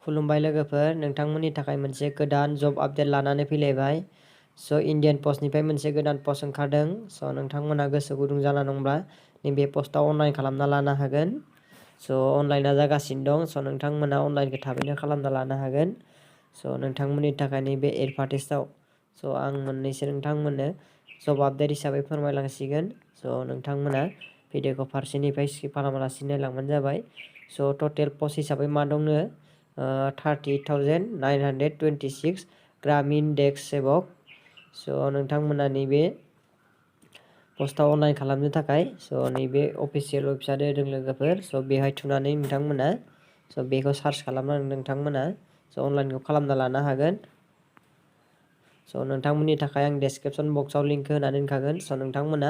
खुलुमबाय लोगोफोर, नोंथांमोननि थाखाय मोनसे गोदान जब आपडेट लानानै फैलायबाय। इन्डियान पस्टनिफ्राय मोनसे गोदान पस्ट ओंखारदों। नोंथांमोना गोसो गुदुं जाना दंब्ला नैबे पस्टआव अनलाइन खालामना लानो हागोन। अनलाइना जागासिनो दं। नोंथांमोना अनलाइनखौ थाबैनो खालामना लानो हागोन। नोंथांमोननि थाखाय नैबे एडभार्टाइजआव आं मोननैसो नोंथांमोननो जब आपडेट हिसाबै फोरमायलांसिगोन। नोंथांमोना भिडिअखौ फारसेनिफ्राय स्किप खालामालासिनो नायलांबानो जाबाय। टटेल पस्ट हिसाबै मा दंनो 38,926 ग्रामीण डेस्क सेवक। नोंथांमोना नैबे पस्टआव अनलाइन खालामनो थाखाय नैबे अफिसियेल वेबसाइट होदों लोगोफोर। बेहाय थुनानै नोंथांमोना बेखौ सार्च खालामनानै नोंथांमोना अनलाइनखौ खालामना लानो हागोन। नोंथांमोननि थाखाय आं डेसक्रिपसन बक्सआव लिंक होनानै दोनखागोन। नोंथांमोना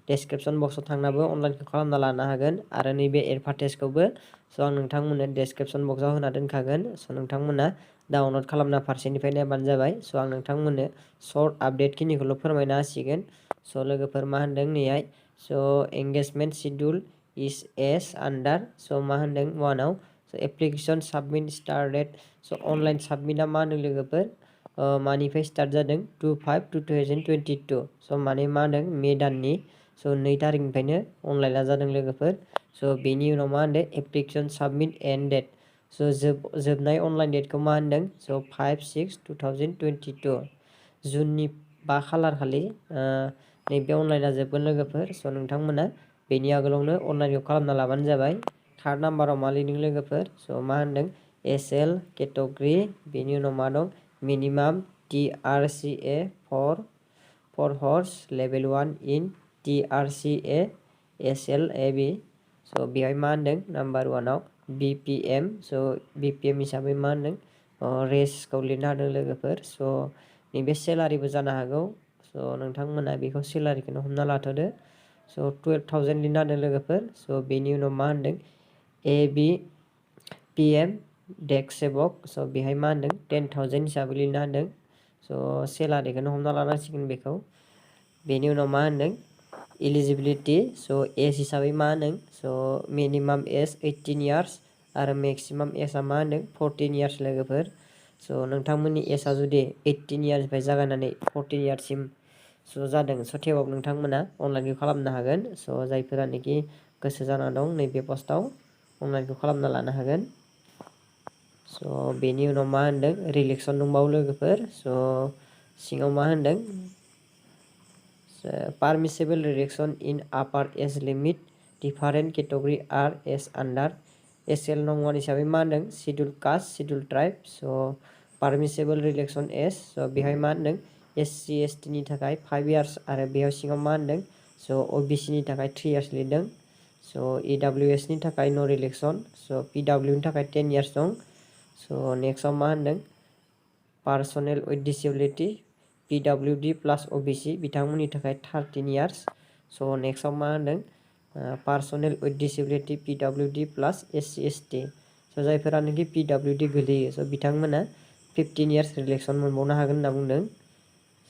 डेसक्रिपसन बक्सआव थांनाबो अनलाइनखौ खालामना लानो हागोन। आरो नैबे एडभार्टाइजखौबो आं नोंथांमोननो डेसक्रिपसन बक्सआव होना दोनखागोन। नोंथांमोना डाउनलड खालामना फारसेनिफ्राय नायबानो जाबाय। आं नोंथांमोननो सर्ट आपडेट खिनिखौल' फोरमायना होसिगोन। लोगोफोर मा होनदों नैहाय एंगेजमेंट शिड्युल इज एस आन्डार मा होनदों वानाव एप्लिकेसन साबमिट स्टार्टेड। अनलाइन साबमिटआ मा होनदों लोगोफोर मानिफ्राय स्टार्ट जादों 2/5/2022। माने मा होनदों मे दाननि 2 तारिखनिफ्रायनो अनलाइना जादों लोगोफोर। बेनि उनाव मा होनदों एप्लिकेसन साबमिट एन्ड डेट। जोबनाय अनलाइन डेटखौ मा होनदों 5/6/2022 जुननि 5 खालार खालि नैबे अनलाइना जोबगोन लोगोफोर। नोंथांमोना बेनि आगोलावनो अनलाइनखौ खालामना लाबानो जाबाय। थार्ड नाम्बाराव मा लिरदों लोगोफोर मा होनदों एसएल केटेगरि। बेनि उनाव मा दं मिनिमाम TRCA फर हर्स लेभेल 1 इन TRCA SLAB। बेहाय मा होनदों नाम्बार 1आव BPM। BPM हिसाबै मा होनदों रेसखौ लिरनो हादों लोगोफोर। नैबे सेलारिबो जानो हागौ। नोंथांमोना बेखौ सेलारिखौनो हमना लाथ'दो। 12,000 लिरनो हादों लोगोफोर। बेनि उनाव मा होनदों ABPM डेस्क सेवक। बेहाय मा होनदों 10,000 हिसाबै लिरनो हादों। सेलारिखौनो हमना लानांसिगोन बेखौ। बेनि उनाव मा होनदों इलिजिबिलिटि। एज हिसाबै मा होनदों मिनिमाम एज 18 इयार्स आरो मेक्सिमाम एजआ मा होनदों 14 इयार्स लोगोफोर। नोंथांमोननि एजआ जुदि 18 इयार्सनिफ्राय जागायनानै 14 इयार्ससिम जादों थेवबाबो नोंथांमोना अनलाइनखौ खालामनो हागोन। जायफोरानोखि गोसो जाना दं नैबे पस्टआव अनलाइनखौ खालामना लानो हागोन। बेनि उनाव मा होनदों रिलेक्सन दंबावो लोगोफोर। सिङाव मा होनदों Permissible relaxation in upper age limit different category are as under Sl.No हिसाबै मा होनदों scheduled caste scheduled tribe. Permissible relaxation age। बेहाय मा होनदों SC ST नि थाखाय 5 इयार्स आरो बेयाव सिङाव मा होनदों OBC नि थाखाय 3 इयार्स लिरदों। EWS नि थाखाय नो रिलेक्सन। PW नि थाखाय 10 इयार्स दं। नेक्स्टआव मा होनदों personnel with disability PWD plus OBC बिथांमोननि थाखाय 13 इयार्स। नेक्स्टआव मा होनदों personnel with disability PWD plus SC ST। जायफोरानोखि PWD गोलैयो बिथांमोना 15 इयार्स रिलेक्सन मोनबावनो हागोन होनना बुंदों।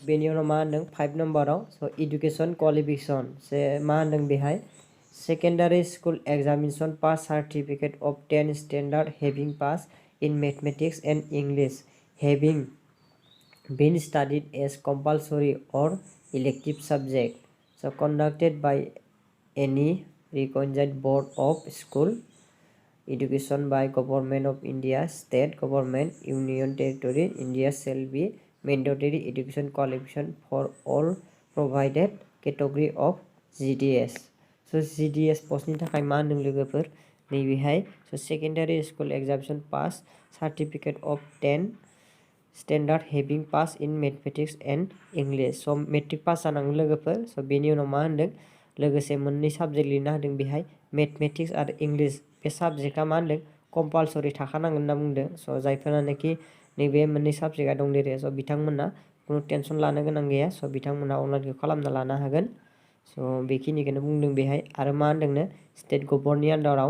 बेनि उनाव मा होनदों 5 नम्बराव इडुकेसन क्वालिफिकेसन मा होनदों बेहाय secondary school examination pass certificate of 10 standard having pass in mathematics and English having been studied as compulsory or elective subject conducted by any recognized board of school education by government of India, state government, union territory India shall be mandatory education qualification for all provided category of GDS। GDS पस्टनि थाखाय मा होनदों लोगोफोर नैबेहाय secondary school examination pass certificate of 10 standard having pass in mathematics and English. Matric pass जानांगौ लोगोफोर। बेनि उनाव मा होनदों लोगोसे मोननै साबजेक्ट लिरनो होदों बेहाय मैथमेटिक्स आरो इंग्लिश। बे साबजेक्टआ मा होनदों कम्पालसरि थाखानांगोन होनना बुंदों। जायफोरानोखि नैबे मोननै साबजेक्टआ दं देरो बिथांमोना खुनु टेनसन लानो गोनां गैया। बिथांमोना अनलाइनखौ खालामना लानो हागोन। बेखिनिखौनो बुंदों बेहाय। आरो मा होनदोंनो स्टेट गभर्नमेन्टनि आन्डाराव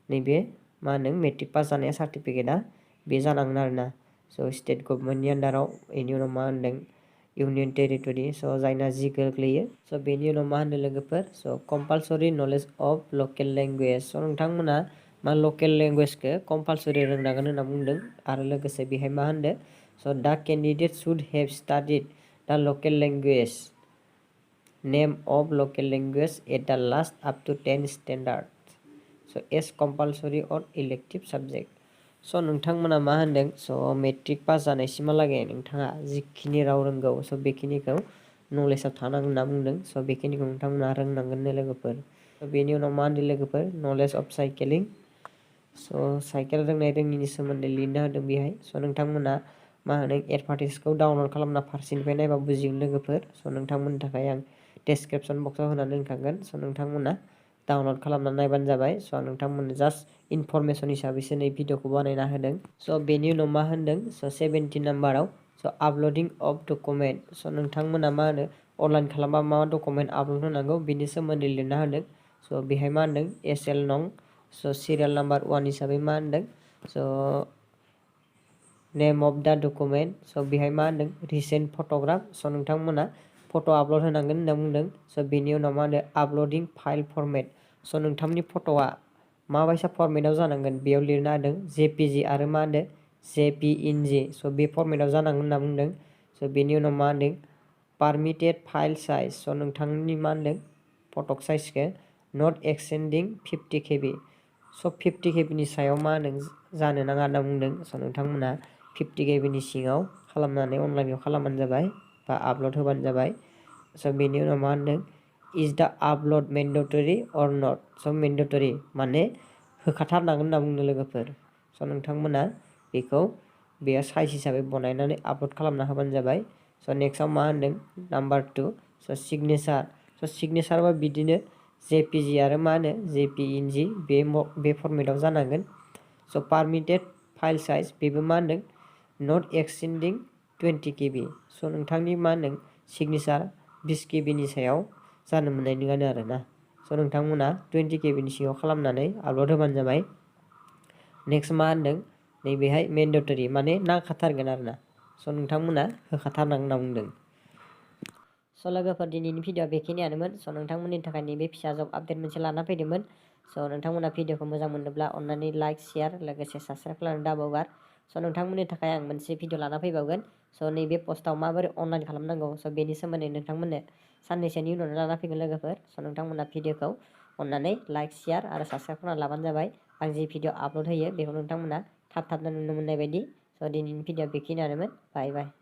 नैबे मा होनदों मेट्रिक पास जानाया सार्टिफिकेटआ बे जानांगोन आरोना। स्टेट गभर्नमेन्टनि आन्डाराव। बेनि उनाव मा होनदों इउनियन टेरिटरि जायना जि गोग्लैयो। बेनि उनाव मा होनदों लोगोफोर compulsory knowledge of local language. नोंथांमोना मा लकेल लेंगुवेजखौ कम्पालसरि रोंनांगोन होनना बुंदों आरो लोगोसे बेहाय मा होनदों स' दा candidate should have studied the local language name of local language at the last up to 10 standard स' as compulsory or elective subject स' नोंथांमोना मा होनदों स' मेट्रिक पास जानायसिमहालागै नोंथाङा जिखिनि राव रोंगौ स' बेखिनिखौ नलेजाव थानांगोन होनना बुंदों स' बेखिनिखौ नोंथांमोना रोंनांगोननो लोगोफोर बेनि उनाव मा होनदों लोगोफोर नलेज अफ साइकेलिं स' साइकेल रोंनाय रोङिनि सोमोन्दै लिरना होदों बेहाय स' नोंथांमोना मा होनो एडभार्टाइजखौ डाउनलड खालामना फारसेनिफ्राय नायबा बुजिगोन लोगोफोर स' नोंथांमोननि थाखाय आं डेसक्रिपसन बक्सआव होनानै दोनखागोन स' नोंथांमोना डाउनलड खालामना नायबानो जाबाय स' आं नोंथांमोननो जास्ट इनफरमेसन हिसाबैसो नै भिडिअखौ बानायना होदों स' बेनि उनाव मा होनदों स' 17 नाम्बाराव स' आपल'डिं अफ डकुमेन्ट स' नोंथांमोना मा होनो अनलाइन खालामबा मा डकुमेन्ट आपल'ड होनांगौ बिनि सोमोन्दै लिरना होदों स' बेहाय मा होनदों Sl.No स' सिरियाल नाम्बार 1 हिसाबै मा होनदों स' नेम अफ दा डकुमेन्ट स' बेहाय मा होनदों रिसेन्ट फट'ग्राफ स' नोंथांमोना फट' आपल'ड होनांगोन होनना बुंदों स' बेनि उनाव मा होनो आपल'डिं फाइल फर्मेट स' नोंथांनि फट'आ माबायसा फर्मेटाव जानांगोन बेयाव लिरना होदों JPG आरो मा होनदों JPEG स' बे फर्मेटाव जानांगोन होनना बुंदों स' बेनि उनाव मा होनदों पारमिटेड फाइल साइज स' नोंथांनि मा होनदों फटक साइजखौ नट एक्सटेन्डिं 50 KB स' 50 KB नि सायाव मा होनदों जानो नाङा होनना बुंदों स' नोंथांमोना 50 KB नि सिङाव खालामनानै अनलाइनाव खालामबानो जाबाय बा आपल'ड होबानो जाबाय स' बेनि उनाव मा होनदों इज दा आपल'ड मेन्डेटरि अर नट स' मेन्डेटरि माने होखाथारनांगोन होनना बुंदों लोगोफोर स' नोंथांमोना बेखौ बेयो साइज हिसाबै बनायनानै आपल'ड खालामना होबानो जाबाय स' नेक्स्टआव मा होनदों नाम्बार 2 स' सिगनेचारबा बिदिनो JPG आरो मा होनो JPEG बे फर्मेटाव जानांगोन स' पारमिटेड फाइल साइज बेबो मा होनदों नट एक्सटेन्डिं 20 KB स' नोंथांनि मा होनदों सिगनेचार 20 KB नि सायाव जानो मोननाय नङानो आरोना स' नोंथांमोना 20 KB नि सिङाव खालामनानै आपल'ड होबानो जाबाय नेक्स्ट मा होनदों नैबेहाय मेन्डेटरि माने नांखाथारगोन आरोना स' नोंथांमोना होखाथारनांगोन होनना बुंदों स' लोगोफोर दिनैनि भिडिअआ बेखिनियानोमोन स' नोंथांमोननि थाखाय नैबे फिसा जब आपडेट मोनसे लाना फैदोंमोन स' नोंथांमोना भिडिअखौ मोजां मोनोब्ला अन्नानै लाइक शेयार लोगोसे साबस्क्राइब खालामनो दाबावगार स' नोंथांमोननि थाखाय आं मोनसे भिडिअ लाना फैबावगोन स' नैबे पस्टआव माबोरै अनलाइन खालामनांगौ स' बेनि सोमोन्दै नोंथांमोननो साननैसोनि उनावनो लाना फैगोन लोगोफोर स' नोंथांमोना भिडिअखौ अन्नानै लाइक शेयार आरो साबस्क्राइब खालामना लाबानो जाबाय आं जि भिडिअ आपल'ड होयो बेखौ नोंथांमोना थाब थाबनो नुनो मोननाय बायदि स' दिनैनि भिडिअआ बेखिनियानोमोन बाय बाय